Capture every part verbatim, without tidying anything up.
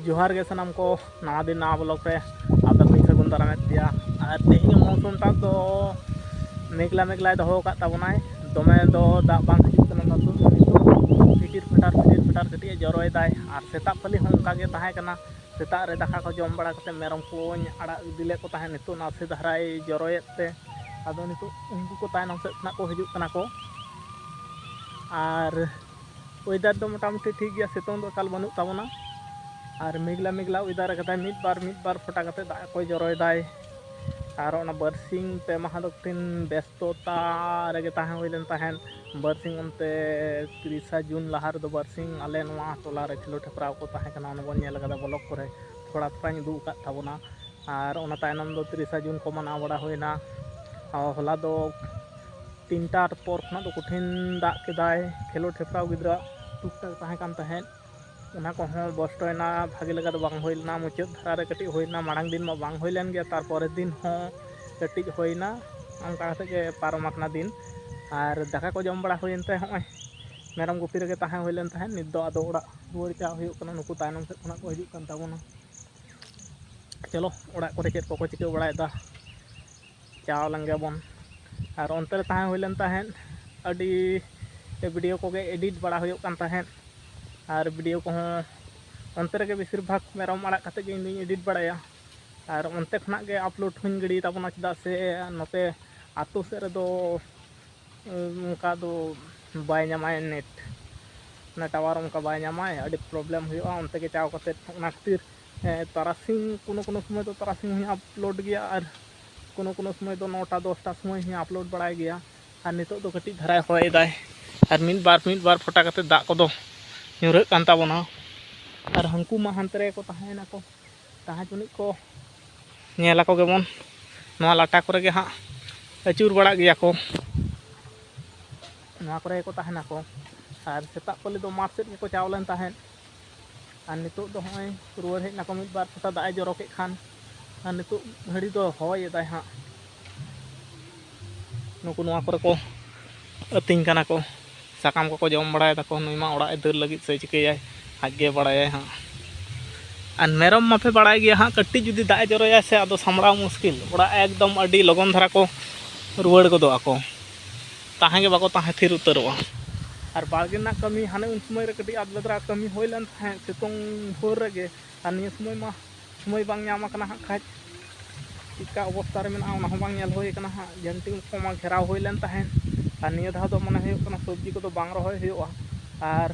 ᱡᱚᱦᱟᱨ ᱜᱮ ᱥᱟᱱᱟᱢ ᱠᱚ, ᱱᱟᱣᱟ ᱫᱤᱱ ᱱᱟᱣᱟ vlog ᱨᱮ ᱟᱯᱮ ᱠᱚᱧ ᱥᱟᱹᱜᱩᱱ ᱫᱟᱨᱟᱢᱮᱫ ᱯᱮᱭᱟ᱾ ᱟᱨ ᱛᱮᱦᱮᱧ ᱢᱚᱣᱥᱩᱢ ᱴᱟᱜ ᱫᱚ ᱢᱮᱜᱷᱞᱟ ᱢᱮᱜᱷᱞᱟᱭ ᱫᱚᱦᱚ ᱟᱠᱟᱫ ᱛᱟᱵᱚᱱᱟᱭ, ᱫᱚᱢᱮ ᱫᱚ ᱫᱟᱜ ᱵᱟᱝ ᱦᱤᱡᱩᱜ ᱠᱟᱱᱟ᱾ ᱱᱤᱛᱚᱜ ᱯᱷᱤᱴᱤᱨ ᱯᱷᱟᱴᱟᱨ ᱯᱷᱤᱴᱤᱨ ᱯᱷᱟᱴᱟᱨ ᱠᱟᱹᱴᱤᱡ ᱮ ᱡᱚᱨᱚᱭᱮᱫᱟᱭ᱾ ᱟᱨ ᱥᱮᱛᱟᱜ ᱠᱷᱚᱱᱤ ᱦᱚᱸ ᱚᱱᱠᱟ ᱜᱮ ᱛᱟᱦᱮᱸ ᱠᱟᱱᱟ᱾ ᱥᱮᱛᱟᱜ ᱨᱮ ᱫᱟᱠᱟ ᱠᱚ ᱡᱚᱢ ᱵᱟᱲᱟ ᱠᱟᱛᱮ ᱢᱮᱨᱚᱢ ᱠᱚᱧ ᱟᱲᱟᱜ ᱤᱫᱤ ᱞᱮᱫ ᱠᱚ ᱛᱟᱦᱮᱸᱫ᱾ ᱱᱤᱛᱚᱜ ᱱᱟᱥᱮ ᱫᱷᱟᱨᱟᱭ ᱡᱚᱨᱚᱭᱮᱫ ᱛᱮ, ᱟᱫᱚ ᱱᱤᱛᱚᱜ ᱩᱱᱠᱩ ᱠᱚ ᱛᱟᱭᱱᱚᱢ ᱥᱮᱫ ᱠᱷᱚᱱᱟᱜ ᱠᱚ ᱦᱤᱡᱩᱜ ᱠᱟᱱᱟ ᱠᱚ᱾ ᱟᱨ weather ᱫᱚ ᱢᱚᱴᱟᱢᱩᱴᱤ ᱴᱷᱤᱠ ᱜᱮᱭᱟ, ᱥᱤᱛᱩᱝ ᱫᱚ ᱮᱠᱟᱞ ᱵᱟᱹᱱᱩᱜ ᱛᱟᱵᱚᱱᱟ᱾ ᱟᱨ ᱢᱮᱜᱷᱞᱟ ᱢᱮᱜᱷᱞᱟ weather ᱟᱠᱟᱫᱟᱭ, ᱢᱤᱫ ᱵᱟᱨ ᱢᱤᱫ ᱵᱟᱨ ᱯᱷᱚᱴᱟ ᱠᱟᱛᱮ ᱫᱟᱜ ᱠᱚᱭ ᱡᱚᱨᱚᱭᱮᱫᱟᱭ᱾ ᱟᱨ ᱚᱱᱟ ᱵᱟᱨᱥᱤᱧ ᱯᱮ ᱢᱟᱦᱟ ᱫᱚ ᱠᱚᱴᱷᱤᱱ ᱵᱮᱥᱛᱚᱛᱟ ᱨᱮᱜᱮ ᱛᱟᱦᱮᱸ ᱦᱩᱭ ᱞᱮᱱ ᱛᱟᱦᱮᱸᱫ᱾ ᱵᱟᱨᱥᱤᱧ ᱚᱱᱛᱮ ᱛᱤᱨᱤᱥᱟ ᱡᱩᱱ ᱞᱟᱦᱟ ᱨᱮᱫᱚ ᱵᱟᱨᱥᱤᱧ ᱟᱞᱮ ᱱᱚᱣᱟ ᱴᱚᱞᱟ ᱨᱮ ᱠᱷᱮᱞᱳᱰ ᱦᱮᱯᱨᱟᱣ ᱠᱚ ᱛᱟᱦᱮᱸ ᱠᱟᱱᱟ, ᱚᱱᱟ ᱵᱚᱱ ᱧᱮᱞ ᱟᱠᱟᱫᱟ vlog ᱠᱚᱨᱮ, ᱛᱷᱚᱲᱟ ᱛᱷᱚᱲᱟᱧ ᱩᱫᱩᱜ ᱟᱠᱟᱫ ᱛᱟᱵᱚᱱᱟ᱾ ᱟᱨ ᱚᱱᱟ ᱛᱟᱭᱱᱚᱢ ᱫᱚ ᱛᱤᱨᱤᱥᱟ ᱡᱩᱱ ᱠᱚ ᱢᱟᱱᱟᱣ ᱵᱟᱲᱟ ᱦᱩᱭᱱᱟ᱾ ᱟᱨ ᱦᱚᱞᱟ ᱫᱚ ᱛᱤᱱᱴᱟ ᱯᱚᱨ ᱠᱷᱚᱱᱟᱜ ᱫᱚ ᱠᱚᱴᱷᱤᱱ ᱫᱟᱜ ᱠᱮᱫᱟᱭ᱾ ᱠᱷᱮᱞᱳᱰ ᱦᱮᱯᱨᱟᱣ ᱜᱤᱫᱽᱨᱟᱹ ᱴᱩᱠ ᱴᱟᱠ ᱛᱟᱦᱮᱸ ᱠᱟᱱ ᱛᱟᱦᱮᱸᱫ, ᱚᱱᱟ ᱠᱚᱦᱚᱸ ᱵᱚᱥᱴᱚᱭᱮᱱᱟ, ᱵᱷᱟᱜᱮ ᱞᱮᱠᱟ ᱫᱚ ᱵᱟᱝ ᱦᱩᱭ ᱞᱮᱱᱟ᱾ ᱢᱩᱪᱟᱹᱫ ᱫᱷᱟᱨᱟ ᱨᱮ ᱠᱟᱹᱴᱤᱡ ᱦᱩᱭ ᱞᱮᱱᱟ, ᱢᱟᱲᱟᱝ ᱫᱤᱱ ᱢᱟ ᱵᱟᱝ ᱦᱩᱭ ᱞᱮᱱ ᱜᱮᱭᱟ, ᱛᱟᱨᱯᱚᱨᱮᱨ ᱫᱤᱱ ᱦᱚᱸ ᱠᱟᱹᱴᱤᱡ ᱦᱩᱭᱱᱟ᱾ ᱚᱱᱠᱟ ᱠᱟᱛᱮ ᱜᱮ ᱯᱟᱨᱚᱢ ᱟᱠᱟᱱᱟ ᱫᱤᱱ᱾ ᱟᱨ ᱫᱟᱠᱟ ᱠᱚ ᱡᱚᱢ ᱵᱟᱲᱟ ᱦᱩᱭᱮᱱ ᱛᱮ ᱦᱚᱸᱜᱼᱚᱭ ᱢᱮᱨᱚᱢ ᱜᱩᱯᱤ ᱨᱮᱜᱮ ᱛᱟᱦᱮᱸ ᱦᱩᱭ ᱞᱮᱱ ᱛᱟᱦᱮᱸᱫ᱾ ᱱᱤᱛ ᱫᱚ ᱟᱫᱚ ᱚᱲᱟᱜ ᱨᱩᱣᱟᱹᱲ ᱪᱟᱞᱟᱜ ᱦᱩᱭᱩᱜ ᱠᱟᱱᱟ, ᱱᱩᱠᱩ ᱛᱟᱭᱱᱚᱢ ᱥᱮᱫ ᱠᱷᱚᱱᱟᱜ ᱠᱚ ᱦᱤᱡᱩᱜ ᱠᱟᱱ ᱛᱟᱵᱚᱱᱟ᱾ ᱪᱚᱞᱚ, ᱚᱲᱟᱜ ᱠᱚᱨᱮ ᱪᱮᱫ ᱠᱚᱠᱚ ᱪᱤᱠᱟᱹ ᱵᱟᱲᱟᱭᱮᱫᱟ, ᱪᱟᱣ ᱞᱮᱱ ᱜᱮᱵᱚᱱ᱾ ᱟᱨ ᱚᱱᱛᱮ ᱨᱮ ᱛᱟᱦᱮᱸ ᱦᱩᱭ ᱞᱮᱱ ᱛᱟᱦᱮᱸᱫ, ᱟᱹᱰᱤ video ᱠᱚᱜᱮ edit ᱵᱟᱲᱟ ᱦᱩᱭᱩᱜ ᱠᱟᱱ ᱛᱟᱦᱮᱸᱫ᱾ ᱟᱨ video ᱠᱚᱦᱚᱸ ᱚᱱᱛᱮ ᱨᱮᱜᱮ ᱵᱮᱥᱤᱨ ᱵᱷᱟᱜᱽ ᱢᱮᱨᱚᱢ ᱟᱲᱟᱜ ᱠᱟᱛᱮ ᱜᱮ ᱤᱧ ᱫᱩᱧ edit ᱵᱟᱲᱟᱭᱟ᱾ ᱟᱨ ᱚᱱᱛᱮ ᱠᱷᱚᱱᱟᱜ ᱜᱮ upload ᱦᱚᱸᱧ ᱜᱤᱰᱤᱭ ᱛᱟᱵᱚᱱᱟ, ᱪᱮᱫᱟᱜ ᱥᱮ ᱱᱚᱛᱮ ᱟᱹᱛᱩ ᱥᱮᱫ ᱨᱮᱫᱚ ᱚᱱᱠᱟ ᱫᱚ ᱵᱟᱭ ᱧᱟᱢᱟᱭ net, ᱚᱱᱟ tower ᱚᱱᱠᱟ ᱵᱟᱭ ᱧᱟᱢᱟᱭ, ᱟᱹᱰᱤ problem ᱦᱩᱭᱩᱜᱼᱟ ᱚᱱᱛᱮ ᱜᱮ ᱪᱟᱣ ᱠᱟᱛᱮ᱾ ᱚᱱᱟ ᱠᱷᱟᱹᱛᱤᱨ, ᱮ, ᱛᱟᱨᱟᱥᱤᱧ, ᱠᱳᱱᱳ ᱠᱳᱱᱳ ᱥᱚᱢᱚᱭ ᱫᱚ ᱛᱟᱨᱟᱥᱤᱧ ᱦᱚᱸᱧ upload ᱜᱮᱭᱟ, ᱟᱨ ᱠᱳᱱᱳ ᱠᱳᱱᱳ ᱥᱚᱢᱚᱭ ᱫᱚ ᱱᱚᱴᱟ ᱫᱚᱥᱴᱟ ᱥᱚᱢᱚᱭ ᱦᱚᱸᱧ upload ᱵᱟᱲᱟᱭ ᱜᱮᱭᱟ᱾ ᱟᱨ ᱱᱤᱛᱚᱜ ᱫᱚ ᱠᱟᱹᱴᱤᱡ ᱫᱷᱟᱨᱟᱭ ᱦᱚᱭ ᱮᱫᱟᱭ, ᱟᱨ ᱢᱤᱫ ᱵᱟᱨ ᱢᱤᱫ ᱵᱟᱨ ᱯᱷᱚᱴᱟ ᱠᱟᱛᱮ ᱫᱟᱜ ᱠᱚᱫᱚ ᱧᱩᱨᱦᱟᱹᱜ ᱠᱟᱱ ᱛᱟᱵᱚᱱᱟ᱾ ᱟᱨ ᱦᱟᱹᱱᱠᱩ ᱢᱟ ᱦᱟᱱᱛᱮ ᱨᱮᱜᱮ ᱠᱚ ᱛᱟᱦᱮᱸᱭᱮᱱᱟ ᱠᱚ, ᱛᱟᱦᱮᱸ ᱪᱩᱱᱤᱡ ᱠᱚ, ᱧᱮᱞ ᱟᱠᱚ ᱜᱮᱵᱚᱱ᱾ ᱱᱚᱣᱟ ᱞᱟᱴᱟ ᱠᱚᱨᱮ ᱜᱮ ᱦᱟᱸᱜ ᱟᱹᱪᱩᱨ ᱵᱟᱲᱟᱜ ᱜᱮᱭᱟ ᱠᱚ, ᱱᱚᱣᱟ ᱠᱚᱨᱮ ᱜᱮᱠᱚ ᱛᱟᱦᱮᱱᱟᱠᱚ᱾ ᱟᱨ ᱥᱮᱛᱟᱜ ᱯᱟᱹᱞᱤ ᱫᱚ ᱢᱟᱴᱷ ᱥᱮᱫ ᱜᱮᱠᱚ ᱪᱟᱣ ᱞᱮᱱ ᱛᱟᱦᱮᱸᱫ᱾ ᱟᱨ ᱱᱤᱛᱚᱜ ᱫᱚ ᱦᱚᱸᱜᱼᱚᱭ ᱨᱩᱣᱟᱹᱲ ᱦᱮᱡ ᱱᱟᱠᱚ, ᱢᱤᱫ ᱵᱟᱨ ᱯᱷᱚᱴᱟ ᱫᱟᱜ ᱮ ᱡᱚᱨᱚ ᱠᱮᱫ ᱠᱷᱟᱱ᱾ ᱟᱨ ᱱᱤᱛᱚᱜ ᱜᱷᱟᱹᱲᱤ ᱫᱚ ᱦᱚᱭ ᱮᱫᱟᱭ ᱦᱟᱸᱜ᱾ ᱱᱩᱠᱩ ᱱᱚᱣᱟ ᱠᱚᱨᱮ ᱠᱚ ᱟᱹᱛᱤᱧ ᱠᱟᱱᱟ ᱠᱚ, ᱥᱟᱠᱟᱢ ᱠᱚᱠᱚ ᱡᱚᱢ ᱵᱟᱲᱟᱭ ᱫᱟᱠᱚ᱾ ᱱᱩᱭ ᱢᱟ ᱚᱲᱟᱜ ᱮ ᱫᱟᱹᱲ ᱞᱟᱹᱜᱤᱫ ᱥᱮ ᱪᱤᱠᱟᱹᱭᱟᱭ, ᱟᱡ ᱜᱮ ᱵᱟᱲᱟᱭᱟᱭ ᱦᱟᱸᱜ᱾ ᱟᱨ ᱢᱮᱨᱚᱢ ᱢᱟᱯᱮ ᱵᱟᱲᱟᱭ ᱜᱮᱭᱟ ᱦᱟᱸᱜ, ᱠᱟᱹᱴᱤᱡ ᱡᱩᱫᱤ ᱫᱟᱜ ᱮ ᱡᱚᱨᱚᱭᱟ ᱥᱮ, ᱟᱫᱚ ᱥᱟᱢᱵᱲᱟᱣ ᱢᱩᱥᱠᱤᱞ᱾ ᱚᱲᱟᱜ ᱮᱠᱫᱚᱢ ᱟᱹᱰᱤ ᱞᱚᱜᱚᱱ ᱫᱷᱟᱨᱟ ᱠᱚ ᱨᱩᱣᱟᱹᱲ ᱜᱚᱫᱚᱜ ᱟᱠᱚ, ᱛᱟᱦᱮᱸ ᱜᱮ ᱵᱟᱠᱚ ᱛᱟᱦᱮᱸ ᱛᱷᱤᱨ ᱩᱛᱟᱹᱨᱚᱜᱼᱟ᱾ ᱟᱨ ᱵᱟᱲᱜᱮ ᱨᱮᱱᱟᱜ ᱠᱟᱹᱢᱤ ᱦᱟᱱᱮ ᱩᱱ ᱥᱚᱢᱚᱭ ᱨᱮ ᱠᱟᱹᱴᱤᱡ ᱟᱫ ᱵᱮᱫᱨᱟ ᱠᱟᱹᱢᱤ ᱦᱩᱭ ᱞᱮᱱ ᱛᱟᱦᱮᱸᱫ ᱥᱤᱛᱩᱝ ᱵᱷᱳᱨ ᱨᱮᱜᱮ, ᱟᱨ ᱱᱤᱭᱟᱹ ᱥᱚᱢᱚᱭ ᱢᱟ ᱥᱚᱢᱚᱭ ᱵᱟᱝ ᱧᱟᱢ ᱟᱠᱟᱱᱟ ᱦᱟᱸᱜ ᱠᱷᱟᱡ᱾ ᱪᱮᱫᱠᱟ ᱚᱵᱚᱥᱛᱟ ᱨᱮ ᱢᱮᱱᱟᱜᱼᱟ, ᱚᱱᱟ ᱦᱚᱸ ᱵᱟᱝ ᱧᱮᱞ ᱦᱩᱭ ᱟᱠᱟᱱᱟ ᱦᱟᱸᱜ᱾ ᱡᱷᱟᱹᱱᱴᱤ ᱠᱚ ᱢᱟ ᱜᱷᱮᱨᱟᱣ ᱦᱩᱭ ᱞᱮᱱ ᱛᱟᱦᱮᱸᱫ, ᱟᱨ ᱱᱤᱭᱟᱹ ᱫᱷᱟᱣ ᱫᱚ ᱢᱚᱱᱮ ᱦᱩᱭᱩᱜ ᱠᱟᱱᱟ ᱥᱚᱵᱽᱡᱤ ᱠᱚᱫᱚ ᱵᱟᱝ ᱨᱚᱦᱚᱭ ᱦᱩᱭᱩᱜᱼᱟ, ᱟᱨ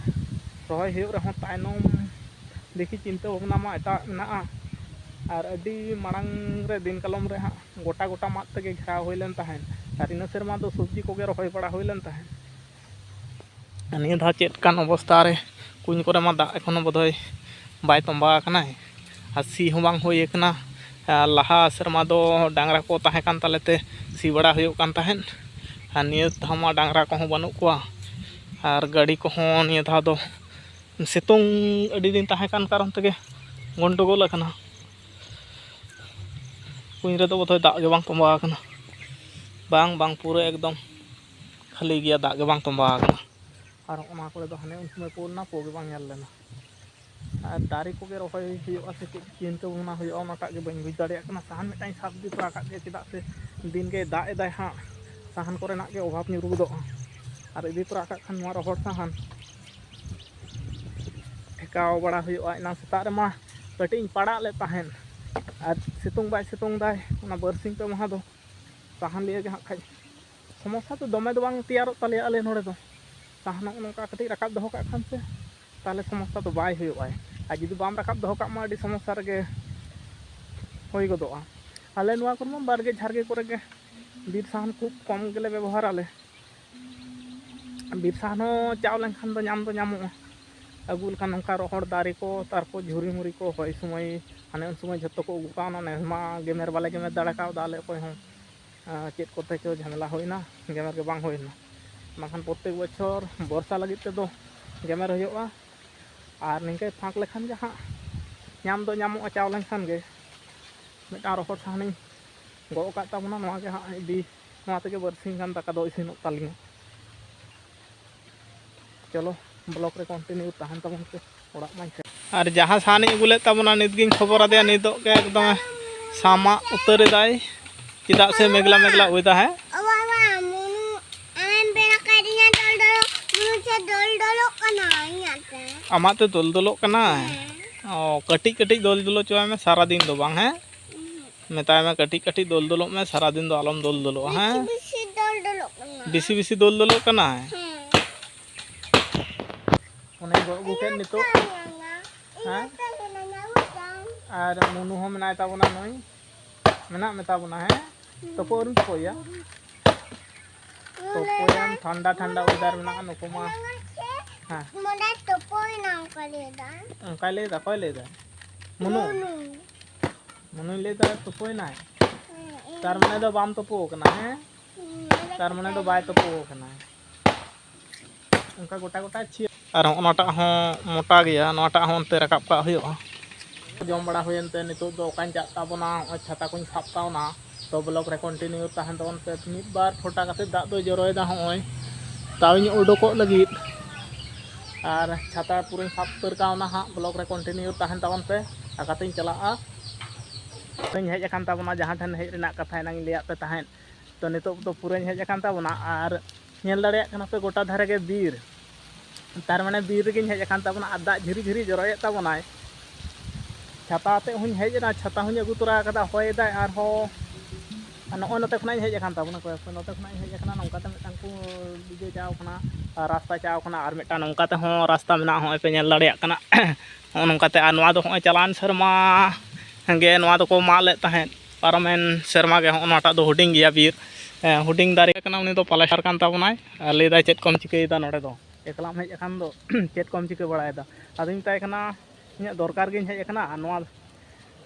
ᱨᱚᱦᱚᱭ ᱦᱩᱭᱩᱜ ᱨᱮᱦᱚᱸ ᱛᱟᱭᱱᱚᱢ ᱫᱮᱠᱷᱤ ᱪᱤᱱᱛᱟᱹ ᱵᱷᱟᱵᱽᱱᱟ ᱢᱟ ᱮᱴᱟᱜ ᱢᱮᱱᱟᱜᱼᱟ᱾ ᱟᱨ ᱟᱹᱰᱤ ᱢᱟᱲᱟᱝ ᱨᱮ ᱫᱤᱱ ᱠᱟᱞᱚᱢ ᱨᱮ ᱦᱟᱸᱜ ᱜᱚᱴᱟ ᱜᱚᱴᱟ ᱢᱟᱫ ᱛᱮᱜᱮ ᱜᱷᱮᱨᱟᱣ ᱦᱩᱭ ᱞᱮᱱ ᱛᱟᱦᱮᱸᱫ, ᱟᱨ ᱤᱱᱟᱹ ᱥᱮᱨᱢᱟ ᱫᱚ ᱥᱚᱵᱽᱡᱤ ᱠᱚᱜᱮ ᱨᱚᱦᱚᱭ ᱵᱟᱲᱟ ᱦᱩᱭ ᱞᱮᱱ ᱛᱟᱦᱮᱸᱫ᱾ ᱟᱨ ᱱᱤᱭᱟᱹ ᱫᱷᱟᱣ ᱪᱮᱫ ᱠᱟᱱ ᱚᱵᱚᱥᱛᱟ ᱨᱮ, ᱠᱩᱧ ᱠᱚᱨᱮ ᱢᱟ ᱫᱟᱜ ᱮᱠᱷᱚᱱᱳ ᱵᱳᱫᱷᱚᱭ ᱵᱟᱭ ᱛᱚᱸᱵᱟ ᱟᱠᱟᱱᱟᱭ, ᱟᱨ ᱥᱤ ᱦᱚᱸ ᱵᱟᱝ ᱦᱩᱭ ᱟᱠᱟᱱᱟ᱾ ᱟᱨ ᱞᱟᱦᱟ ᱥᱮᱨᱢᱟ ᱫᱚ ᱰᱟᱝᱨᱟ ᱠᱚ ᱛᱟᱦᱮᱸ ᱠᱟᱱ ᱛᱟᱞᱮ ᱛᱮ ᱥᱤ ᱵᱟᱲᱟ ᱦᱩᱭᱩᱜ ᱠᱟᱱ ᱛᱟᱦᱮᱸᱫ, ᱟᱨ ᱱᱤᱭᱟᱹ ᱫᱷᱟᱣ ᱢᱟ ᱰᱟᱝᱨᱟ ᱠᱚᱦᱚᱸ ᱵᱟᱹᱱᱩᱜ ᱠᱚᱣᱟ, ᱟᱨ ᱜᱟᱹᱰᱤ ᱠᱚᱦᱚᱸ ᱱᱤᱭᱟᱹ ᱫᱷᱟᱣ ᱫᱚ ᱥᱤᱛᱩᱝ ᱟᱹᱰᱤ ᱫᱤᱱ ᱛᱟᱦᱮᱸ ᱠᱟᱱ ᱠᱟᱨᱚᱱ ᱛᱮᱜᱮ ᱜᱚᱱᱰᱚᱜᱳᱞ ᱟᱠᱟᱱᱟ᱾ ᱠᱩᱧ ᱨᱮᱫᱚ ᱵᱳᱫᱷᱚᱭ ᱫᱟᱜ ᱜᱮ ᱵᱟᱝ ᱛᱚᱸᱵᱟ ᱟᱠᱟᱱᱟ᱾ ᱵᱟᱝ, ᱵᱟᱝ, ᱯᱩᱨᱟᱹ ᱮᱠᱫᱚᱢ ᱠᱷᱟᱹᱞᱤ ᱜᱮᱭᱟ, ᱫᱟᱜ ᱜᱮ ᱵᱟᱝ ᱛᱚᱸᱵᱟ ᱟᱠᱟᱱᱟ᱾ ᱟᱨ ᱚᱱᱟ ᱠᱚᱨᱮ ᱫᱚ ᱦᱟᱱᱮ ᱩᱱ ᱥᱚᱢᱚᱭ ᱯᱳᱞ ᱮᱱᱟ, ᱯᱳ ᱜᱮ ᱵᱟᱝ ᱧᱮᱞ ᱞᱮᱱᱟ᱾ ᱟᱨ ᱫᱟᱨᱮ ᱠᱚᱜᱮ ᱨᱚᱦᱚᱭ ᱦᱩᱭᱩᱜᱼᱟ ᱥᱮ ᱪᱮᱫ ᱪᱤᱱᱛᱟᱹ ᱵᱷᱟᱵᱽᱱᱟ ᱦᱩᱭᱩᱜᱼᱟ, ᱚᱱᱟᱴᱟᱜ ᱜᱮ ᱵᱟᱹᱧ ᱵᱩᱡᱽ ᱫᱟᱲᱮᱭᱟᱜ ᱠᱟᱱᱟ᱾ ᱥᱟᱦᱟᱱ ᱢᱤᱫᱴᱟᱝ ᱤᱧ ᱥᱟᱵ ᱤᱫᱤ ᱛᱚᱨᱟ ᱠᱟᱜ ᱜᱮ, ᱪᱮᱫᱟᱜ ᱥᱮ ᱫᱤᱱ ᱜᱮ ᱫᱟᱜ ᱮᱫᱟᱭ ᱦᱟᱸᱜ, ᱥᱟᱦᱟᱱ ᱠᱚᱨᱮᱱᱟᱜ ᱜᱮ ᱚᱵᱷᱟᱵᱽ ᱧᱩᱨ ᱜᱚᱫᱚᱜᱼᱟ᱾ ᱟᱨ ᱤᱫᱤ ᱛᱚᱨᱟ ᱠᱟᱜ ᱠᱷᱟᱱ ᱱᱚᱣᱟ ᱨᱚᱦᱚᱲ ᱥᱟᱦᱟᱱ ᱴᱷᱮᱠᱟᱣ ᱵᱟᱲᱟ ᱦᱩᱭᱩᱜᱼᱟ᱾ ᱮᱱᱟᱝ ᱥᱮᱛᱟᱜ ᱨᱮᱢᱟ ᱠᱟᱹᱴᱤᱡ ᱤᱧ ᱯᱟᱲᱟᱜ ᱞᱮᱫ ᱛᱟᱦᱮᱸᱫ, ᱟᱨ ᱥᱤᱛᱩᱝ ᱵᱟᱭ ᱥᱤᱛᱩᱝ ᱫᱟᱭ, ᱚᱱᱟ ᱵᱟᱨᱥᱤᱧ ᱯᱮ ᱢᱟᱦᱟ ᱫᱚ ᱥᱟᱦᱟᱱ ᱞᱤᱭᱟᱹ ᱜᱮ ᱦᱟᱸᱜ ᱠᱷᱟᱡ ᱥᱚᱢᱚᱥᱥᱟ ᱫᱚ ᱫᱚᱢᱮ ᱫᱚ ᱵᱟᱝ ᱛᱮᱭᱟᱨᱚᱜ ᱛᱟᱞᱮᱭᱟ ᱟᱞᱮ ᱱᱚᱰᱮ ᱫᱚ᱾ ᱥᱟᱦᱟᱱ ᱱᱚᱜᱼᱚ ᱱᱚᱝᱠᱟ ᱠᱟᱹᱴᱤᱡ ᱨᱟᱠᱟᱵ ᱫᱚᱦᱚ ᱠᱟᱜ ᱠᱷᱟᱱ ᱯᱮ, ᱛᱟᱦᱚᱞᱮ ᱥᱚᱢᱚᱥᱥᱟ ᱫᱚ ᱵᱟᱭ ᱦᱩᱭᱩᱜᱼᱟ᱾ ᱟᱨ ᱡᱩᱫᱤ ᱵᱟᱢ ᱨᱟᱠᱟᱵ ᱫᱚᱦᱚ ᱠᱟᱜ ᱢᱟ, ᱟᱹᱰᱤ ᱥᱚᱢᱚᱥᱥᱟ ᱨᱮᱜᱮ ᱦᱩᱭ ᱜᱚᱫᱚᱜᱼᱟ᱾ ᱟᱞᱮ ᱱᱚᱣᱟ ᱠᱚᱨᱮ ᱢᱟ ᱵᱟᱲᱜᱮ ᱡᱷᱟᱲᱜᱮ ᱠᱚᱨᱮ ᱜᱮ ᱵᱤᱨ ᱥᱟᱦᱟᱱ ᱠᱷᱩᱵ ᱠᱚᱢ ᱜᱮᱞᱮ ᱵᱮᱵᱚᱦᱟᱨᱟ ᱟᱞᱮ᱾ ᱵᱤᱨ ᱥᱟᱦᱟᱱ ᱦᱚᱸ ᱪᱟᱣ ᱞᱮᱱᱠᱷᱟᱱ ᱫᱚ ᱧᱟᱢ ᱫᱚ ᱧᱟᱢᱚᱜᱼᱟ᱾ ᱟᱹᱜᱩ ᱞᱮᱠᱷᱟᱱ ᱱᱚᱝᱠᱟ ᱨᱚᱦᱚᱲ ᱫᱟᱨᱮ ᱠᱚ, ᱛᱟᱨᱯᱚᱨ ᱡᱷᱩᱨᱤ ᱢᱩᱨᱤ ᱠᱚ ᱦᱚᱭ ᱥᱚᱢᱚᱭ, ᱦᱟᱱᱮ ᱩᱱ ᱥᱚᱢᱚᱭ ᱡᱷᱚᱛᱚ ᱠᱚ ᱟᱹᱜᱩ ᱠᱟᱜᱼᱟ᱾ ᱚᱱᱟ ᱱᱮᱥ ᱢᱟ ᱜᱮᱢᱮᱨ ᱵᱟᱞᱮ ᱜᱮᱢᱮᱨ ᱫᱟᱲᱮ ᱠᱟᱣᱫᱟ ᱟᱞᱮ ᱚᱠᱚᱭ ᱦᱚᱸ᱾ ᱟᱨ ᱪᱮᱫ ᱠᱚᱛᱮ ᱪᱚ ᱡᱷᱟᱢᱮᱞᱟ ᱦᱩᱭᱱᱟ, ᱜᱮᱢᱮᱨ ᱜᱮ ᱵᱟᱝ ᱦᱩᱭᱱᱟ᱾ ᱵᱟᱝᱠᱷᱟᱱ ᱯᱨᱚᱛᱮᱠ ᱵᱚᱪᱷᱚᱨ ᱵᱚᱨᱥᱟ ᱞᱟᱹᱜᱤᱫ ᱛᱮᱫᱚ ᱜᱮᱢᱮᱨ ᱦᱩᱭᱩᱜᱼᱟ᱾ ᱟᱨ ᱱᱤᱝᱠᱟᱹ ᱯᱷᱟᱸᱠ ᱞᱮᱠᱷᱟᱱ ᱜᱮ ᱦᱟᱸᱜ ᱧᱟᱢ ᱫᱚ ᱧᱟᱢᱚᱜᱼᱟ᱾ ᱪᱟᱣ ᱞᱮᱱᱠᱷᱟᱱ ᱜᱮ ᱢᱤᱫᱴᱟᱝ ᱨᱚᱦᱚᱲ ᱥᱟᱦᱟᱱᱤᱧ ᱜᱚᱜ ᱟᱠᱟᱫ ᱛᱟᱵᱚᱱᱟ, ᱱᱚᱣᱟ ᱜᱮ ᱦᱟᱸᱜ ᱤᱫᱤ, ᱱᱚᱣᱟ ᱛᱮᱜᱮ ᱵᱟᱨᱥᱤᱧ ᱜᱟᱱ ᱫᱟᱠᱟ ᱫᱚ ᱤᱥᱤᱱᱚᱜ ᱛᱟᱹᱞᱤᱧᱟ᱾ ᱪᱚᱞᱚ, ᱵᱞᱚᱜ ᱨᱮ ᱠᱚᱱᱴᱤᱱᱤᱭᱩ ᱛᱟᱦᱮᱱ ᱛᱟᱵᱚᱱ ᱯᱮ᱾ ᱚᱲᱟᱜ ᱢᱟᱧ ᱥᱮᱱ᱾ ᱟᱨ ᱡᱟᱦᱟᱸ ᱥᱟᱦᱟᱱᱤᱧ ᱟᱹᱜᱩ ᱞᱮᱫ ᱛᱟᱵᱚᱱᱟ, ᱱᱤᱛ ᱜᱤᱧ ᱠᱷᱚᱵᱚᱨ ᱟᱫᱮᱭᱟ, ᱱᱤᱛᱚᱜ ᱜᱮ ᱮᱠᱫᱚᱢᱮ ᱥᱟᱢᱟᱜ ᱩᱛᱟᱹᱨ ᱮᱫᱟᱭ, ᱪᱮᱫᱟᱜ ᱥᱮ ᱢᱮᱜᱽᱞᱟ ᱢᱮᱜᱽᱞᱟ ᱚᱭᱮᱫᱟᱨ᱾ ᱦᱮᱸ, ᱚ ᱵᱟᱵᱟ, ᱢᱩᱱᱩ, ᱟᱢᱮᱢ ᱵᱮᱱᱟᱣ ᱠᱟᱫᱤᱧᱟ ᱫᱚᱞ ᱫᱚᱞᱚᱜ, ᱢᱩᱱᱩ ᱪᱮᱫ ᱫᱚᱞ ᱫᱚᱞᱚᱜ ᱠᱟᱱᱟ ᱤᱧᱟᱹᱜ ᱛᱮ? ᱟᱢᱟᱜ ᱛᱮ ᱫᱚᱞ ᱫᱚᱞᱚᱜ ᱠᱟᱱᱟ? ᱦᱮᱸ᱾ ᱚ, ᱠᱟᱹᱴᱤᱡ ᱠᱟᱹᱴᱤᱡ ᱫᱚᱞ ᱫᱚᱞᱚ ᱦᱚᱪᱚᱣᱟᱭ ᱢᱮ, ᱥᱟᱨᱟᱫᱤᱱ ᱫᱚ ᱵᱟᱝ, ᱦᱮᱸ? ᱩᱦᱩᱸ᱾ ᱢᱮᱛᱟᱭ ᱢᱮ, ᱠᱟᱹᱴᱤᱡ ᱠᱟᱹᱴᱤᱡ ᱫᱚᱞ ᱫᱚᱞᱚᱜ ᱢᱮ, ᱥᱟᱨᱟᱫᱤᱱ ᱫᱚ ᱟᱞᱚᱢ ᱫᱚᱞ ᱫᱚᱞᱚᱜᱼᱟ, ᱦᱮᱸ? ᱵᱮᱥᱤ ᱵᱮᱥᱤ ᱫᱚᱞ ᱫᱚᱞᱚᱜ ᱠᱟᱱᱟ᱾ ᱵᱮᱥᱤ ᱵᱮᱥᱤ ᱫᱚᱞ ᱫᱚᱞᱚᱜ ᱠᱟᱱᱟᱭ? ᱦᱮᱸ᱾ ᱚᱱᱮᱧ ᱜᱚᱜ ᱟᱹᱜᱩ ᱠᱮᱫ ᱱᱤᱛᱚᱜ᱾ ᱦᱮᱸ? ᱟᱨ ᱢᱩᱱᱩ ᱦᱚᱸ ᱢᱮᱱᱟᱭ ᱛᱟᱵᱚᱱᱟ ᱱᱩᱭ᱾ ᱢᱮᱱᱟᱜ ᱢᱮ ᱛᱟᱵᱚᱱᱟ, ᱦᱮᱸ? ᱛᱩᱯᱩ ᱟᱹᱣᱨᱤᱢ ᱛᱩᱯᱩᱭᱟ? ᱛᱩᱯᱩᱭᱟᱢ, ᱴᱷᱟᱱᱰᱟ ᱴᱷᱟᱱᱰᱟ ᱚᱭᱮᱫᱟᱨ ᱢᱮᱱᱟᱜᱼᱟ, ᱱᱩᱠᱩ ᱢᱟ᱾ ᱦᱮᱸ᱾ ᱢᱚᱱᱮ ᱛᱩᱯᱩᱭᱮᱱᱟ ᱚᱱᱠᱟ ᱞᱟᱹᱭᱫᱟ᱾ ᱚᱱᱠᱟᱭ ᱞᱟᱹᱭᱫᱟ, ᱚᱠᱚᱭ ᱞᱟᱹᱭᱫᱟ? ᱢᱩᱱᱩ᱾ ᱢᱩᱱᱩ᱾ ᱢᱩᱱᱩᱭ ᱞᱟᱹᱭᱫᱟ ᱛᱩᱯᱩᱭᱮᱱᱟᱭ? ᱦᱮᱸ, ᱤᱧ ᱛᱟᱨ ᱢᱟᱱᱮ ᱫᱚ ᱵᱟᱢ ᱛᱩᱯᱩ ᱟᱠᱟᱱᱟ, ᱦᱮᱸ? ᱦᱩᱸ, ᱛᱟᱨ ᱢᱟᱱᱮ ᱫᱚ ᱵᱟᱭ ᱛᱩᱯᱩ ᱟᱠᱟᱱᱟ᱾ ᱚᱱᱠᱟ ᱜᱚᱴᱟ ᱜᱚᱴᱟ ᱪᱷᱤᱭᱟᱹ᱾ ᱟᱨ ᱦᱚᱸᱜᱼᱚ ᱱᱚᱣᱟᱴᱟᱜ ᱦᱚᱸ ᱢᱚᱴᱟ ᱜᱮᱭᱟ, ᱱᱚᱣᱟᱴᱟᱜ ᱦᱚᱸ ᱚᱱᱛᱮ ᱨᱟᱠᱟᱵ ᱠᱟᱜ ᱦᱩᱭᱩᱜᱼᱟ᱾ ᱡᱚᱢ ᱵᱟᱲᱟ ᱦᱩᱭᱮᱱ ᱛᱮ ᱱᱤᱛᱚᱜ ᱫᱚ ᱚᱠᱟᱧ ᱪᱟᱜ ᱛᱟᱵᱚᱱᱟ, ᱱᱚᱜᱼᱚᱭ ᱪᱷᱟᱛᱟ ᱠᱚᱧ ᱥᱟᱵ ᱠᱟᱣᱱᱟ᱾ ᱛᱚ, ᱵᱞᱚᱜ ᱨᱮ ᱠᱚᱱᱴᱤᱱᱤᱭᱩ ᱛᱟᱦᱮᱱ ᱛᱟᱵᱚᱱ ᱯᱮ᱾ ᱢᱤᱫ ᱵᱟᱨ ᱯᱷᱚᱴᱟ ᱠᱟᱛᱮ ᱫᱟᱜ ᱫᱚᱭ ᱡᱚᱨᱚᱭᱮᱫᱟ, ᱦᱚᱸᱜᱼᱚᱭ ᱛᱟᱣᱤᱧ ᱩᱰᱩᱠᱚᱜ ᱞᱟᱹᱜᱤᱫ᱾ ᱟᱨ ᱪᱷᱟᱛᱟ ᱯᱩᱨᱟᱹᱧ ᱥᱟᱵ ᱩᱛᱟᱹᱨ ᱠᱟᱣᱱᱟ ᱦᱟᱸᱜ᱾ ᱵᱞᱚᱜ ᱨᱮ ᱠᱚᱱᱴᱤᱱᱤᱭᱩ ᱛᱟᱦᱮᱱ ᱛᱟᱵᱚᱱ ᱯᱮ᱾ ᱟᱨ ᱠᱟᱛᱮᱧ ᱪᱟᱞᱟᱜᱼᱟ᱾ ᱤᱧ ᱦᱮᱡ ᱟᱠᱟᱱ ᱛᱟᱵᱚᱱᱟ, ᱡᱟᱦᱟᱸ ᱴᱷᱮᱱ ᱦᱮᱡ ᱨᱮᱱᱟᱜ ᱠᱟᱛᱷᱟ ᱮᱱᱟᱝ ᱤᱧ ᱞᱟᱹᱭᱟᱫ ᱯᱮ ᱛᱟᱦᱮᱸᱫ᱾ ᱛᱚ, ᱱᱤᱛᱚᱜ ᱫᱚ ᱯᱩᱨᱟᱹᱧ ᱦᱮᱡ ᱟᱠᱟᱱ ᱛᱟᱵᱚᱱᱟ᱾ ᱟᱨ ᱧᱮᱞ ᱫᱟᱲᱮᱭᱟᱜ ᱠᱟᱱᱟ ᱯᱮ, ᱜᱚᱴᱟ ᱫᱷᱟᱨᱮ ᱜᱮ ᱵᱤᱨ᱾ ᱛᱟᱨ ᱢᱟᱱᱮ ᱵᱤᱨ ᱨᱮᱜᱮᱧ ᱦᱮᱡ ᱟᱠᱟᱱ ᱛᱟᱵᱚᱱᱟ ᱟᱨ ᱫᱟᱜ ᱡᱷᱤᱨᱤ ᱡᱷᱤᱨᱤ ᱡᱚᱨᱚᱭᱮᱫ ᱛᱟᱵᱚᱱᱟᱭ᱾ ᱪᱷᱟᱛᱟ ᱟᱛᱮᱫ ᱦᱚᱧ ᱦᱮᱡ ᱮᱱᱟ, ᱪᱷᱟᱛᱟ ᱦᱚᱧ ᱟᱹᱜᱩ ᱛᱚᱨᱟ ᱟᱠᱟᱫᱟ, ᱦᱚᱭ ᱫᱟᱭ ᱟᱨᱦᱚᱸ᱾ ᱟᱨ ᱱᱚᱜᱼᱚᱭ ᱱᱚᱛᱮ ᱠᱷᱚᱱᱟᱜ ᱤᱧ ᱦᱮᱡ ᱟᱠᱟᱱ ᱛᱟᱵᱚᱱᱟ, ᱠᱚᱭᱮᱠ ᱱᱚᱛᱮ ᱠᱷᱚᱱᱟᱜ ᱤᱧ ᱦᱮᱡ ᱟᱠᱟᱱᱟ, ᱱᱚᱝᱠᱟᱛᱮ ᱢᱤᱫᱴᱟᱝ ᱠᱚ ᱤᱭᱟᱹ ᱪᱟᱣ ᱠᱟᱱᱟ, ᱟᱨ ᱨᱟᱥᱛᱟ ᱪᱟᱣ ᱠᱟᱱᱟ, ᱟᱨ ᱢᱤᱫᱴᱟᱝ ᱱᱚᱝᱠᱟ ᱛᱮᱦᱚᱸ ᱨᱟᱥᱛᱟ ᱢᱮᱱᱟᱜᱼᱟ, ᱦᱚᱸᱜᱼᱚᱭ ᱯᱮ ᱧᱮᱞ ᱫᱟᱲᱮᱭᱟᱜ ᱠᱟᱱᱟ᱾ ᱦᱚᱸᱜᱼᱚ ᱱᱚᱝᱠᱟᱛᱮ, ᱟᱨ ᱱᱚᱣᱟ ᱫᱚ ᱦᱚᱸᱜᱼᱚᱭ ᱪᱟᱞᱟᱣᱮᱱ ᱥᱮᱨᱢᱟ ᱜᱮ ᱱᱚᱣᱟ ᱫᱚᱠᱚ ᱢᱟᱜ ᱞᱮᱫ ᱛᱟᱦᱮᱸᱫ, ᱯᱟᱨᱚᱢᱮᱱ ᱥᱮᱨᱢᱟ ᱜᱮ᱾ ᱦᱚᱸᱜᱼᱚ ᱱᱚᱣᱟᱴᱟᱜ ᱫᱚ ᱦᱩᱰᱤᱧ ᱜᱮᱭᱟ ᱵᱤᱨ, ᱦᱮᱸ, ᱦᱩᱰᱤᱧ ᱫᱟᱨᱮ ᱠᱟᱱᱟ, ᱩᱱᱤ ᱫᱚ ᱯᱟᱞᱮᱥᱟᱨ ᱠᱟᱱ ᱛᱟᱵᱚᱱᱟᱭ, ᱟᱨ ᱞᱟᱹᱭᱫᱟᱭ, "ᱪᱮᱫ ᱠᱚᱢ ᱪᱤᱠᱟᱹᱭᱮᱫᱟ ᱱᱚᱰᱮ ᱫᱚ? ᱮᱠᱞᱟᱢ ᱦᱮᱡ ᱟᱠᱟᱱ ᱫᱚ, ᱪᱮᱫ ᱠᱚᱢ ᱪᱤᱠᱟᱹ ᱵᱟᱲᱟᱭᱮᱫᱟ?" ᱟᱫᱚᱧ ᱢᱮᱛᱟᱭ ᱠᱟᱱᱟ, "ᱤᱧᱟᱹᱜ ᱫᱚᱨᱠᱟᱨ ᱜᱤᱧ ᱦᱮᱡ ᱟᱠᱟᱱᱟ, ᱟᱨ ᱱᱚᱣᱟ ᱫᱚ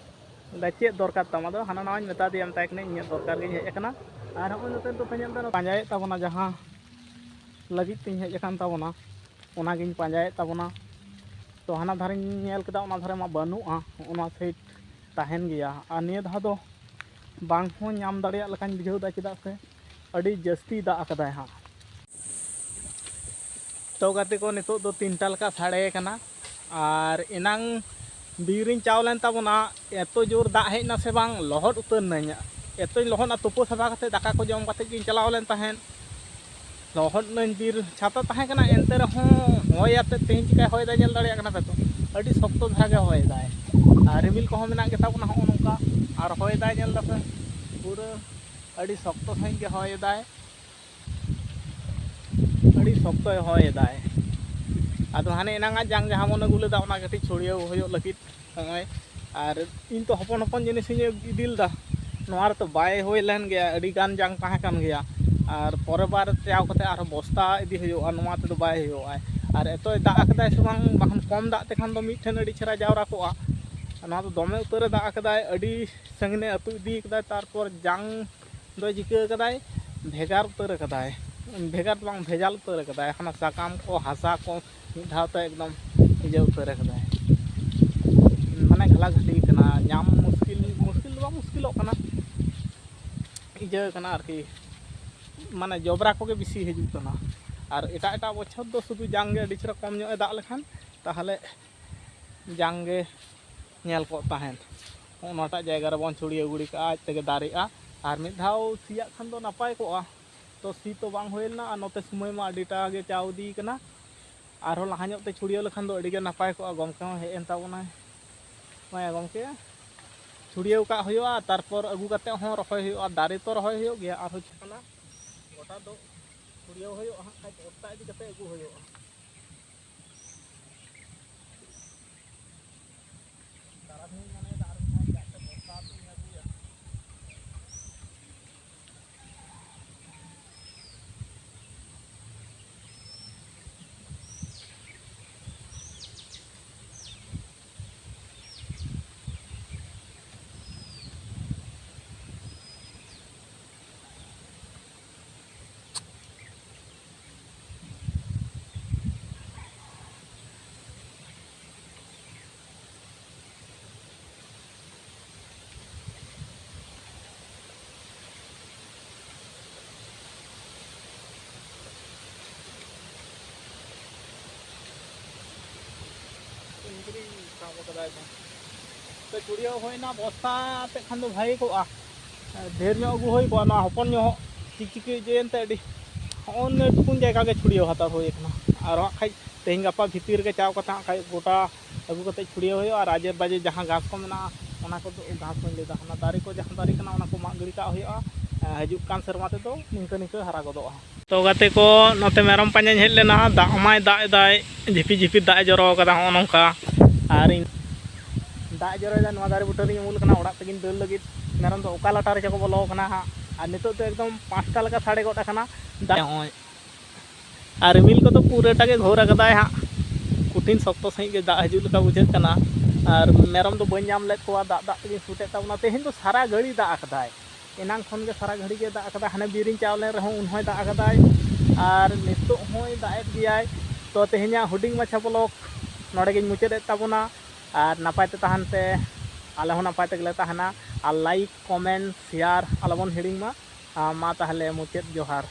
ᱪᱮᱫ ᱫᱚᱨᱠᱟᱨ ᱛᱟᱢ?" ᱟᱫᱚ ᱦᱟᱱᱟ ᱱᱟᱣᱟᱧ ᱢᱮᱛᱟ ᱫᱮᱭᱟ, ᱢᱮᱛᱟᱭ ᱠᱟᱹᱱᱟᱹᱧ, "ᱤᱧᱟᱹᱜ ᱫᱚᱨᱠᱟᱨ ᱜᱤᱧ ᱦᱮᱡ ᱟᱠᱟᱱᱟ, ᱟᱨ ᱦᱚᱸᱜᱼᱚᱭ ᱱᱚᱛᱮ ᱫᱚᱯᱮ ᱧᱮᱞ ᱮᱫᱟ, ᱯᱟᱸᱡᱟᱭᱮᱫ ᱛᱟᱵᱚᱱᱟ, ᱡᱟᱦᱟᱸ ᱞᱟᱹᱜᱤᱫ ᱛᱤᱧ ᱦᱮᱡ ᱟᱠᱟᱱ ᱛᱟᱵᱚᱱᱟ, ᱚᱱᱟᱜᱤᱧ ᱯᱟᱸᱡᱟᱭᱮᱫ ᱛᱟᱵᱚᱱᱟ᱾" ᱛᱚ, ᱛᱚ ᱦᱟᱱᱟ ᱫᱷᱟᱨᱮᱧ ᱧᱮᱞ ᱠᱮᱫᱟ, ᱚᱱᱟ ᱫᱷᱟᱨᱮ ᱢᱟ ᱵᱟᱹᱱᱩᱜᱼᱟ, ᱚᱱᱟ ᱥᱟᱭᱤᱰ ᱛᱟᱦᱮᱱ ᱜᱮᱭᱟ᱾ ᱟᱨ ᱱᱤᱭᱟᱹ ᱫᱷᱟᱣ ᱫᱚ ᱵᱟᱝ ᱦᱚᱸ ᱧᱟᱢ ᱫᱟᱲᱮᱭᱟᱜ ᱞᱮᱠᱟᱧ ᱵᱩᱡᱷᱟᱹᱣ ᱮᱫᱟ, ᱪᱮᱫᱟᱜ ᱥᱮ ᱟᱹᱰᱤ ᱡᱟᱹᱥᱛᱤ ᱫᱟᱜ ᱟᱠᱟᱫᱟᱭ ᱦᱟᱸᱜ᱾ ᱛᱚ ᱜᱟᱛᱮ ᱠᱚ, ᱱᱤᱛᱚᱜ ᱫᱚ ᱛᱤᱱᱴᱟ ᱞᱮᱠᱟ ᱥᱟᱰᱮ ᱠᱟᱱᱟ, ᱟᱨ ᱮᱱᱟᱝ ᱵᱤᱨ ᱨᱤᱧ ᱪᱟᱣ ᱞᱮᱱ ᱛᱟᱵᱚᱱᱟ, ᱮᱛᱚ ᱡᱳᱨ ᱫᱟᱜ ᱦᱮᱡ ᱮᱱᱟ ᱥᱮ ᱵᱟᱝ, ᱞᱚᱦᱚᱫ ᱩᱛᱟᱹᱨ ᱱᱟᱹᱧ᱾ ᱮᱛᱚᱧ ᱞᱚᱦᱚᱫ ᱮᱱᱟ, ᱛᱩᱯᱩ ᱥᱟᱯᱷᱟ ᱠᱟᱛᱮ ᱫᱟᱠᱟ ᱠᱚ ᱡᱚᱢ ᱠᱟᱛᱮ ᱜᱤᱧ ᱪᱟᱞᱟᱣ ᱞᱮᱱ ᱛᱟᱦᱮᱸᱫ᱾ ᱞᱚᱦᱚᱫ ᱱᱟᱹᱧ, ᱵᱤᱨ ᱪᱷᱟᱛᱟ ᱛᱟᱦᱮᱸ ᱠᱟᱱᱟ, ᱮᱱᱛᱮ ᱨᱮᱦᱚᱸ ᱦᱚᱭ ᱟᱛᱮ ᱛᱮᱦᱮᱧ ᱪᱤᱠᱟᱭ ᱦᱚᱭ ᱫᱟ, ᱧᱮᱞ ᱫᱟᱲᱮᱭᱟᱜ ᱠᱟᱱᱟ ᱯᱮ ᱛᱚ, ᱟᱹᱰᱤ ᱥᱚᱠᱛᱚ ᱫᱷᱟᱨᱟ ᱜᱮ ᱦᱚᱭ ᱫᱟᱭ᱾ ᱟᱨ ᱨᱤᱢᱤᱞ ᱠᱚᱦᱚᱸ ᱢᱮᱱᱟᱜ ᱜᱮᱛᱟ ᱵᱚᱱᱟ ᱦᱚᱸᱜᱼᱚ ᱱᱚᱝᱠᱟ, ᱟᱨ ᱦᱚᱭ ᱫᱟᱭ, ᱧᱮᱞ ᱫᱟᱯᱮ ᱯᱩᱨᱟᱹ ᱟᱹᱰᱤ ᱥᱚᱠᱛᱚ ᱥᱟᱺᱦᱤᱡ ᱜᱮ ᱦᱚᱭ ᱫᱟᱭ᱾ ᱟᱹᱰᱤ ᱥᱚᱠᱛᱚᱭ ᱦᱚᱭ ᱮᱫᱟᱭ᱾ ᱟᱫᱚ ᱦᱟᱱᱮ ᱮᱱᱟᱝᱟᱜ ᱡᱟᱝ ᱡᱟᱦᱟᱸ ᱵᱚᱱ ᱟᱹᱜᱩ ᱞᱮᱫᱟ, ᱚᱱᱟ ᱠᱟᱹᱴᱤᱡ ᱪᱷᱩᱲᱭᱟᱹᱣ ᱦᱩᱭᱩᱜ ᱞᱟᱹᱜᱤᱫ ᱱᱚᱜᱼᱚᱭ᱾ ᱟᱨ ᱤᱧ ᱛᱚ ᱦᱚᱯᱚᱱ ᱦᱚᱯᱚᱱ ᱡᱤᱱᱤᱥᱤᱧ ᱤᱫᱤ ᱞᱮᱫᱟ, ᱱᱚᱣᱟ ᱨᱮᱛᱚ ᱵᱟᱭ ᱦᱩᱭ ᱞᱮᱱ ᱜᱮᱭᱟ, ᱟᱹᱰᱤ ᱜᱟᱱ ᱡᱟᱝ ᱛᱟᱦᱮᱸ ᱠᱟᱱ ᱜᱮᱭᱟ᱾ ᱟᱨ ᱯᱚᱨᱮᱨ ᱵᱟᱨ ᱪᱟᱣ ᱠᱟᱛᱮ ᱟᱨᱦᱚᱸ ᱵᱚᱥᱛᱟ ᱤᱫᱤ ᱦᱩᱭᱩᱜᱼᱟ, ᱱᱚᱣᱟ ᱛᱮᱫᱚ ᱵᱟᱭ ᱦᱩᱭᱩᱜᱼᱟ᱾ ᱟᱨ ᱮᱛᱚᱭ ᱫᱟᱜ ᱟᱠᱟᱫᱟᱭ ᱥᱮ ᱵᱟᱝ, ᱵᱟᱠᱷᱟᱱ ᱠᱚᱢ ᱫᱟᱜ ᱛᱮᱠᱷᱟᱱ ᱫᱚ ᱢᱤᱫ ᱴᱷᱮᱱ ᱟᱹᱰᱤ ᱪᱮᱦᱨᱟ ᱡᱟᱣᱨᱟ ᱠᱚᱜᱼᱟ᱾ ᱱᱚᱣᱟ ᱫᱚ ᱫᱚᱢᱮ ᱩᱛᱟᱹᱨᱮ ᱫᱟᱜ ᱟᱠᱟᱫᱟᱭ, ᱟᱹᱰᱤ ᱥᱟᱺᱜᱤᱧᱮ ᱟᱹᱛᱩ ᱤᱫᱤ ᱠᱟᱫᱟᱭ, ᱛᱟᱨᱯᱚᱨ ᱡᱟᱝ ᱫᱚᱭ ᱪᱤᱠᱟᱹ ᱠᱟᱫᱟᱭ, ᱵᱷᱮᱜᱟᱨ ᱩᱛᱟᱹᱨ ᱠᱟᱫᱟᱭ, ᱵᱷᱮᱜᱟᱨ ᱫᱚ ᱵᱟᱝ, ᱵᱷᱮᱡᱟᱞ ᱩᱛᱟᱹᱨ ᱠᱟᱫᱟᱭ᱾ ᱦᱟᱱᱟ ᱥᱟᱠᱟᱢ ᱠᱚ, ᱦᱟᱥᱟ ᱠᱚ ᱢᱤᱫ ᱫᱷᱟᱣ ᱛᱮ ᱮᱠᱫᱚᱢ ᱤᱭᱟᱹ ᱩᱛᱟᱹᱨ ᱠᱟᱫᱟᱭ, ᱢᱟᱱᱮ ᱜᱷᱟᱞᱟ ᱜᱷᱟᱹᱞᱤ ᱠᱟᱱᱟ, ᱧᱟᱢ ᱢᱩᱥᱠᱤᱞ, ᱢᱩᱥᱠᱤᱞ ᱫᱚ ᱵᱟᱝ ᱢᱩᱥᱠᱤᱞᱚᱜ ᱠᱟᱱᱟ, ᱤᱭᱟᱹ ᱠᱟᱱᱟ ᱟᱨᱠᱤ, ᱢᱟᱱᱮ ᱡᱚᱵᱽᱨᱟ ᱠᱚᱜᱮ ᱵᱮᱥᱤ ᱦᱤᱡᱩᱜ ᱠᱟᱱᱟ᱾ ᱟᱨ ᱮᱴᱟᱜ ᱮᱴᱟᱜ ᱵᱚᱪᱷᱚᱨ ᱫᱚ ᱥᱩᱫᱷᱩ ᱡᱟᱝ ᱜᱮ ᱟᱹᱰᱤ ᱪᱮᱦᱨᱟ ᱠᱚᱢ ᱧᱚᱜ ᱮ ᱫᱟᱜ ᱞᱮᱠᱷᱟᱱ, ᱛᱟᱦᱚᱞᱮ ᱡᱟᱝ ᱜᱮ ᱧᱮᱞ ᱠᱚᱜ ᱛᱟᱦᱮᱸᱫ᱾ ᱱᱚᱜᱼᱚ ᱱᱚᱣᱟᱴᱟᱜ ᱡᱟᱭᱜᱟ ᱨᱮᱵᱚᱱ ᱪᱷᱩᱲᱭᱟᱹᱣ ᱜᱤᱰᱤ ᱠᱟᱜᱼᱟ, ᱟᱡ ᱛᱮᱜᱮ ᱫᱟᱨᱮᱜᱼᱟ᱾ ᱟᱨ ᱢᱤᱫ ᱫᱷᱟᱣ ᱥᱤᱭᱟᱜ ᱠᱷᱟᱱ ᱫᱚ ᱱᱟᱯᱟᱭ ᱠᱚᱜᱼᱟ, ᱛᱚ ᱥᱤ ᱛᱚ ᱵᱟᱝ ᱦᱩᱭ ᱞᱮᱱᱟ, ᱟᱨ ᱱᱚᱛᱮ ᱥᱚᱢᱚᱭ ᱢᱟ ᱟᱹᱰᱤᱴᱟ ᱜᱮ ᱪᱟᱣ ᱤᱫᱤ ᱠᱟᱱᱟ᱾ ᱟᱨᱦᱚᱸ ᱞᱟᱦᱟ ᱧᱚᱜ ᱛᱮ ᱪᱷᱩᱲᱭᱟᱹᱣ ᱞᱮᱠᱷᱟᱱ ᱫᱚ ᱟᱹᱰᱤ ᱜᱮ ᱱᱟᱯᱟᱭ ᱠᱚᱜᱼᱟ᱾ ᱜᱚᱢᱠᱮ ᱦᱚᱸ ᱦᱮᱡ ᱮᱱ ᱛᱟᱵᱚᱱᱟᱭ᱾ ᱦᱮᱸ ᱜᱚᱢᱠᱮ, ᱪᱷᱩᱲᱭᱟᱹᱣ ᱠᱟᱜ ᱦᱩᱭᱩᱜᱼᱟ, ᱛᱟᱨᱯᱚᱨ ᱟᱹᱜᱩ ᱠᱟᱛᱮ ᱦᱚᱸ ᱨᱚᱦᱚᱭ ᱦᱩᱭᱩᱜᱼᱟ᱾ ᱫᱟᱨᱮ ᱛᱚ ᱨᱚᱦᱚᱭ ᱦᱩᱭᱩᱜ ᱜᱮᱭᱟ, ᱟᱨᱦᱚᱸ ᱪᱷᱟᱛᱱᱟ ᱜᱚᱴᱟ ᱫᱚ ᱪᱷᱩᱲᱭᱟᱹᱣ ᱦᱩᱭᱩᱜᱼᱟ ᱦᱟᱸᱜ, ᱠᱷᱟᱡ ᱵᱚᱥᱛᱟ ᱤᱫᱤ ᱠᱟᱛᱮ ᱟᱹᱜᱩ ᱦᱩᱭᱩᱜᱼᱟ᱾ ᱛᱟᱨᱟᱥᱤᱧ ᱢᱚᱱᱮᱭᱮᱫᱟ ᱟᱨ ᱢᱤᱫ ᱫᱷᱟᱣ ᱪᱟᱞᱟᱜ ᱛᱮ ᱵᱚᱥᱛᱟ ᱟᱛᱮᱧ ᱟᱹᱜᱩᱭᱟ᱾ ᱥᱟᱵ ᱟᱠᱟᱫᱟᱭ ᱠᱚ᱾ ᱛᱚ ᱪᱷᱩᱲᱭᱟᱹᱣ ᱦᱩᱭᱱᱟ, ᱵᱚᱥᱛᱟ ᱟᱛᱮᱫ ᱠᱷᱟᱱ ᱫᱚ ᱵᱷᱟᱜᱮ ᱠᱚᱜᱼᱟ, ᱰᱷᱮᱨ ᱧᱚᱜ ᱟᱹᱜᱩ ᱦᱩᱭ ᱠᱚᱜᱼᱟ᱾ ᱱᱚᱣᱟ ᱦᱚᱯᱚᱱ ᱧᱚᱜ ᱪᱤᱠᱪᱤᱠᱤ ᱡᱮ ᱮᱱᱛᱮ ᱟᱹᱰᱤ ᱦᱚᱸᱜᱼᱚ ᱱᱤᱭᱟᱹ ᱴᱩᱠᱩᱱ ᱡᱟᱭᱜᱟ ᱜᱮ ᱪᱷᱩᱲᱭᱟᱹᱣ ᱦᱟᱛᱟᱲ ᱦᱩᱭ ᱟᱠᱟᱱᱟ᱾ ᱟᱨ ᱦᱟᱸᱜ ᱠᱷᱟᱡ ᱛᱮᱦᱮᱧ ᱜᱟᱯᱟ ᱵᱷᱤᱛᱤᱨ ᱨᱮᱜᱮ ᱪᱟᱣ ᱠᱟᱛᱮ ᱦᱟᱸᱜ ᱠᱷᱟᱡ ᱜᱚᱴᱟ ᱟᱹᱜᱩ ᱠᱟᱛᱮ ᱪᱷᱩᱲᱭᱟᱹᱣ ᱦᱩᱭᱩᱜᱼᱟ᱾ ᱟᱨ ᱟᱡᱮᱨ ᱵᱟᱡᱮ ᱡᱟᱦᱟᱸ ᱜᱷᱟᱥ ᱠᱚ ᱢᱮᱱᱟᱜᱼᱟ, ᱚᱱᱟ ᱠᱚᱫᱚ ᱜᱷᱟᱥ ᱠᱚᱧ ᱞᱟᱹᱭᱫᱟ, ᱚᱱᱟ ᱫᱟᱨᱮ ᱠᱚ ᱡᱟᱦᱟᱸ ᱫᱟᱨᱮ ᱠᱟᱱᱟ, ᱚᱱᱟ ᱠᱚ ᱢᱟᱜ ᱜᱤᱰᱤ ᱠᱟᱜ ᱦᱩᱭᱩᱜᱼᱟ᱾ ᱦᱤᱡᱩᱜ ᱠᱟᱱ ᱥᱮᱨᱢᱟ ᱛᱮᱫᱚ ᱱᱤᱝᱠᱟᱹ ᱱᱤᱝᱠᱟᱹ ᱦᱟᱨᱟ ᱜᱚᱫᱚᱜᱼᱟ᱾ ᱛᱚ ᱜᱟᱛᱮ ᱠᱚ, ᱱᱚᱛᱮ ᱢᱮᱨᱚᱢ ᱯᱟᱸᱡᱟᱧ ᱦᱮᱡ ᱞᱮᱱᱟ, ᱫᱟᱜ ᱢᱟᱭ ᱫᱟᱜ ᱮᱫᱟᱭ, ᱡᱷᱤᱯᱤᱨ ᱡᱷᱤᱯᱤᱨ ᱫᱟᱜ ᱮ ᱡᱚᱨᱚ ᱟᱠᱟᱫᱟ ᱦᱚᱸᱜᱼᱚ ᱱᱚᱝᱠᱟ᱾ ᱟᱨ ᱤᱧ ᱫᱟᱜ ᱮ ᱡᱚᱨᱚᱭᱮᱫᱟ, ᱱᱚᱣᱟ ᱫᱟᱨᱮ ᱵᱩᱴᱟᱹ ᱨᱤᱧ ᱩᱢᱩᱞ ᱠᱟᱱᱟ, ᱚᱲᱟᱜ ᱛᱮᱜᱤᱧ ᱫᱟᱹᱲ ᱞᱟᱹᱜᱤᱫ᱾ ᱢᱮᱨᱚᱢ ᱫᱚ ᱚᱠᱟ ᱞᱟᱴᱟ ᱨᱮᱪᱚ ᱠᱚ ᱵᱚᱞᱚ ᱟᱠᱟᱱᱟ ᱦᱟᱸᱜ᱾ ᱟᱨ ᱱᱤᱛᱚᱜ ᱫᱚ ᱮᱠᱫᱚᱢ ᱯᱟᱸᱪᱴᱟ ᱞᱮᱠᱟ ᱥᱟᱰᱮ ᱜᱚᱫ ᱟᱠᱟᱱᱟ ᱫᱟᱜ, ᱱᱚᱜᱼᱚᱭ᱾ ᱟᱨ ᱨᱤᱢᱤᱞ ᱠᱚᱫᱚ ᱯᱩᱨᱟᱹᱴᱟ ᱜᱮ ᱜᱷᱳᱨ ᱟᱠᱟᱫᱟᱭ ᱦᱟᱸᱜ, ᱠᱚᱴᱷᱤᱱ ᱥᱚᱠᱛᱚ ᱥᱟᱺᱦᱤᱡ ᱜᱮ ᱫᱟᱜ ᱦᱤᱡᱩᱜ ᱞᱮᱠᱟ ᱵᱩᱡᱷᱟᱹᱜ ᱠᱟᱱᱟ᱾ ᱟᱨ ᱢᱮᱨᱚᱢ ᱫᱚ ᱵᱟᱹᱧ ᱧᱟᱢ ᱞᱮᱫ ᱠᱚᱣᱟ, ᱫᱟᱜ ᱫᱟᱜ ᱛᱮᱜᱤᱧ ᱥᱩᱴ ᱮᱫ ᱛᱟᱵᱚᱱᱟ᱾ ᱛᱮᱦᱮᱧ ᱫᱚ ᱥᱟᱨᱟ ᱜᱷᱟᱹᱲᱤ ᱫᱟᱜ ᱟᱠᱟᱫᱟᱭ, ᱮᱱᱟᱝ ᱠᱷᱚᱱ ᱜᱮ ᱥᱟᱨᱟ ᱜᱷᱟᱹᱲᱤ ᱜᱮ ᱫᱟᱜ ᱟᱠᱟᱫᱟ᱾ ᱦᱟᱱᱮ ᱵᱤᱨᱤᱧ ᱪᱟᱣ ᱞᱮᱱ ᱨᱮᱦᱚᱸ ᱩᱱ ᱦᱚᱸᱭ ᱫᱟᱜ ᱟᱠᱟᱫᱟᱭ, ᱟᱨ ᱱᱤᱛᱚᱜ ᱦᱚᱸᱭ ᱫᱟᱜ ᱮᱫ ᱜᱮᱭᱟᱭ᱾ ᱛᱚ ᱛᱮᱦᱮᱧᱟᱜ ᱦᱩᱰᱤᱧ ᱢᱟᱪᱷᱟ ᱵᱞᱚᱜ ᱱᱚᱰᱮ ᱜᱤᱧ ᱢᱩᱪᱟᱹᱫ ᱮᱫ ᱛᱟᱵᱚᱱᱟ᱾ ᱟᱨ ᱱᱟᱯᱟᱭ ᱛᱮ ᱛᱟᱦᱮᱱ ᱯᱮ, ᱟᱞᱮ ᱦᱚᱸ ᱱᱟᱯᱟᱭ ᱛᱮᱜᱮ ᱞᱮ ᱛᱟᱦᱮᱱᱟ᱾ ᱟᱨ ᱞᱟᱭᱤᱠ, ᱠᱚᱢᱮᱱᱴ, ᱥᱮᱭᱟᱨ ᱟᱞᱚᱵᱚᱱ ᱦᱤᱲᱤᱧ ᱢᱟ᱾ ᱟᱨ ᱢᱟ ᱛᱟᱦᱚᱞᱮ ᱢᱩᱪᱟᱹᱫ ᱡᱚᱦᱟᱨ᱾